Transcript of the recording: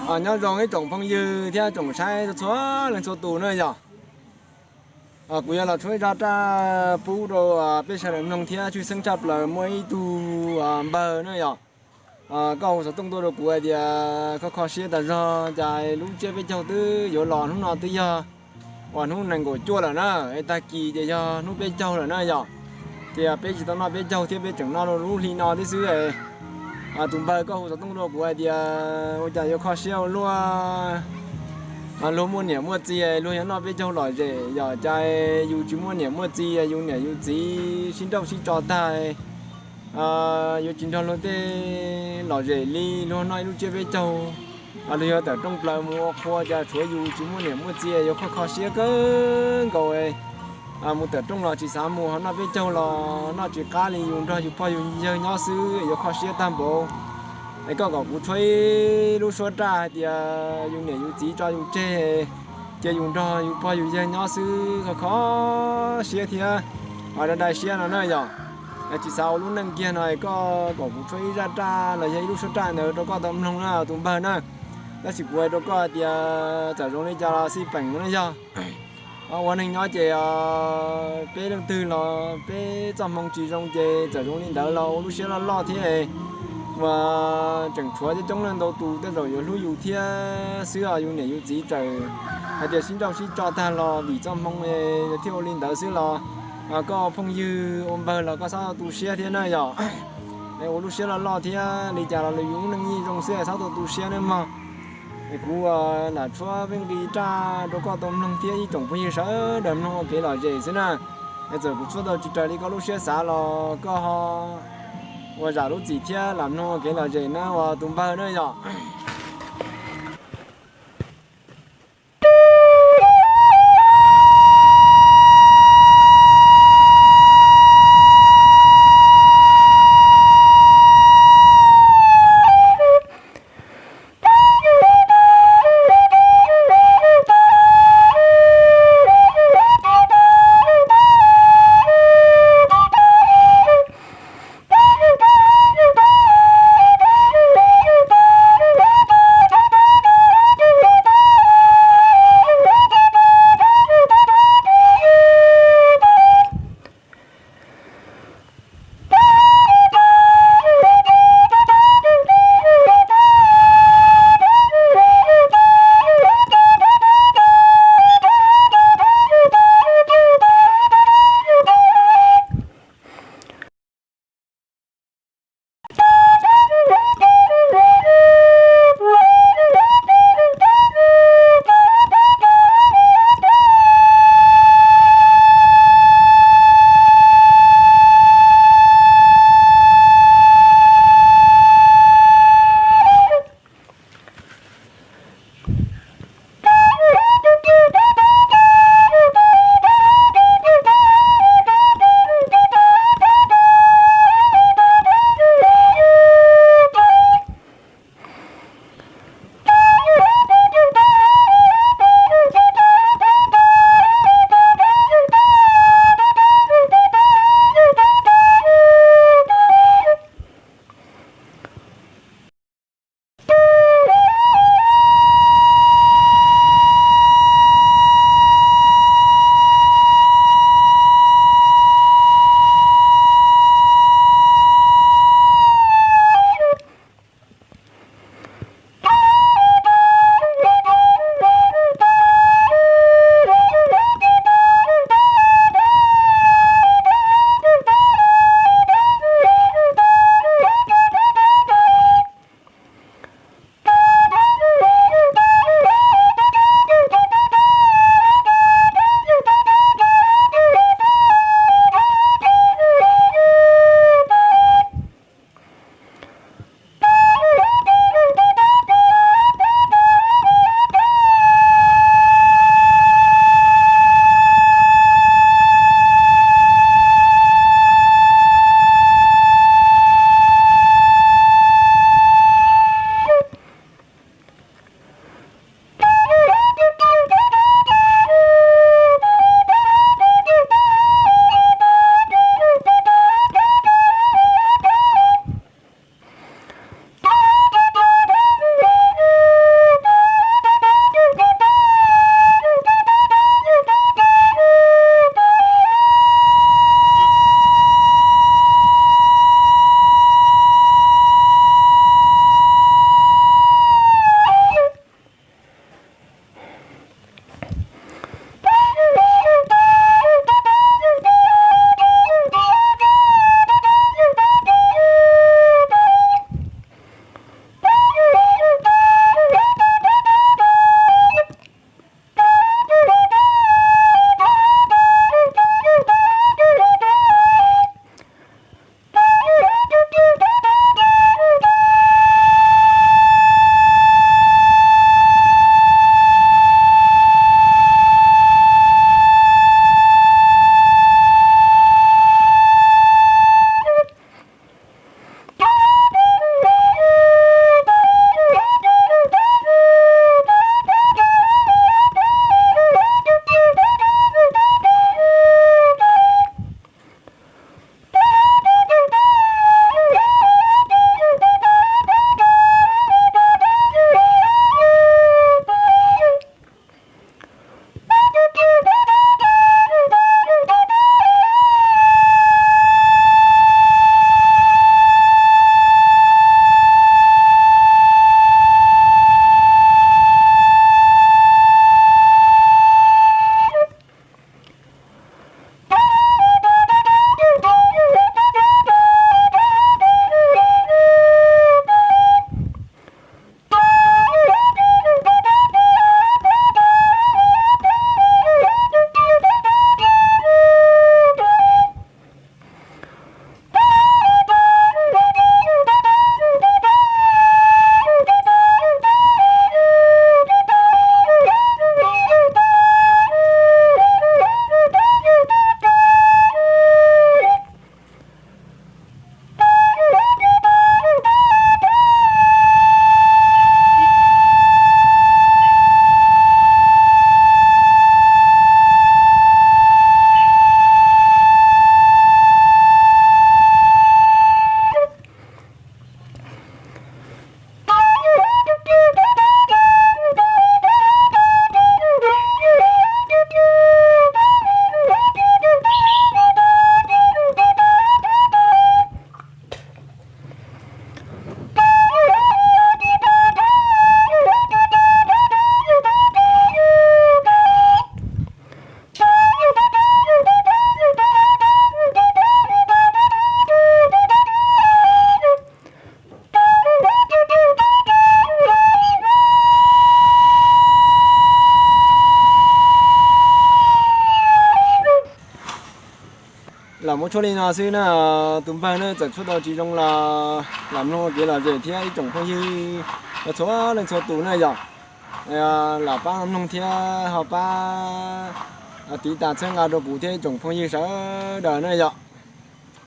Nyob zoo ib tsoom phooj ywg thiab tsoom saib txhua leej txhua tus na yog. Kuv yuav los tshuab ib zaj raj pub rau peb sawv daws mloog thiab tshwj xeeb tshaj plaws muaj ib tug npawg na yog, koj hu xov tooj tuaj rau kuv hais tias kho kho siab tas zog cas lub tsiab peb caug twb yuav los hnub no twb yog uas hnub nees nkaum cuaj lawm na, tag kis ces yog hnub peb caug lawm na yog. Ces peb tsis tau noj peb caug thiab peb tseem noj rau lub hli no thiab xwb. Tus npawg koj hu xov tooj rau kuv hais tias ua cas yuav kho siab ua luaj, luag muaj niam muaj txiv luag yuav noj peb caug lom zem yog cas yus tsis muaj niam muaj txiv, yus niam yus txiv sib nrauj sib tso tag, yuav tsis nrog luag tej lom zem li, luag noj ib lub tsiab peb caug, luag yuav tawm rooj plaws mus ua qhua cas tshuav yus tsis muaj niam muaj txiv yuav kho kho siab kawg nkaus. Mus tawm rooj los tsis xav mus, ho noj peb caug los noj tsis qab li, yus nrog yus pog yus yawg nyob xwb yuav kho siab tag npaum. Es koj kom kuv tshuab ib lub suab raj hais tias yus niam yus txiv tso yus tseg, cia yus nrog yus pog yus yawg nyob xwb kho kho siab thiab dai dai siab no na yog. Tsis xav ua lub neej kiag no, koj kom kuv tshuab ib zaj raj los yog ib lub suab raj ntawd rau koj tau mloog na tus npawg na. Tab sis kuv hais rau koj hais tias txawm zoo li cas los xij peem na yog, ua neeg nyob ces peb leej twg los peb txoj hmoo tsis zoo ces txawm zoo li ntawd los ua lub siab loj loj thiab. Uas tseem tshuav coob coob leej ntau tus tej zaum yuav hlub yus thiab xwb os, yus niam yus txiv txawm hais tias sib nrauj sib tso tag los vim txoj hmoo thiaj ua li ntawd xwb los koj phooj ywg ua npawg los koj txhob tu siab thiab na yog. Ua lub siab loj loj thiab, li cas los yus lub neej yeej zoo xwb, txhob tu tu siab nawb mog. Es kuv lam tshuab peb nqi raj rau koj tau mloog thiab ib tsoom phooj ywg sawv daws mloog ua kev lom zem xwb na. Es txawm kuv tshuab tau tsis raws li koj lub siab xav los koj ho ua zam lub txim thiab lam mloog ua kev lom zem na uas tus npawg na yog. Lam muab tshuab li no xwb na, tus npawg ne txawm tshuab tau tsis zoo los lam mloog ua kev lom zem thiab ib tsoom phooj ywg txhua leej txhua tus na yom. Lam pab mloog thiab ho pab tiv tas txhawb nqa rau kuv thiab ib tsoom phooj ywg sawv daws na yom.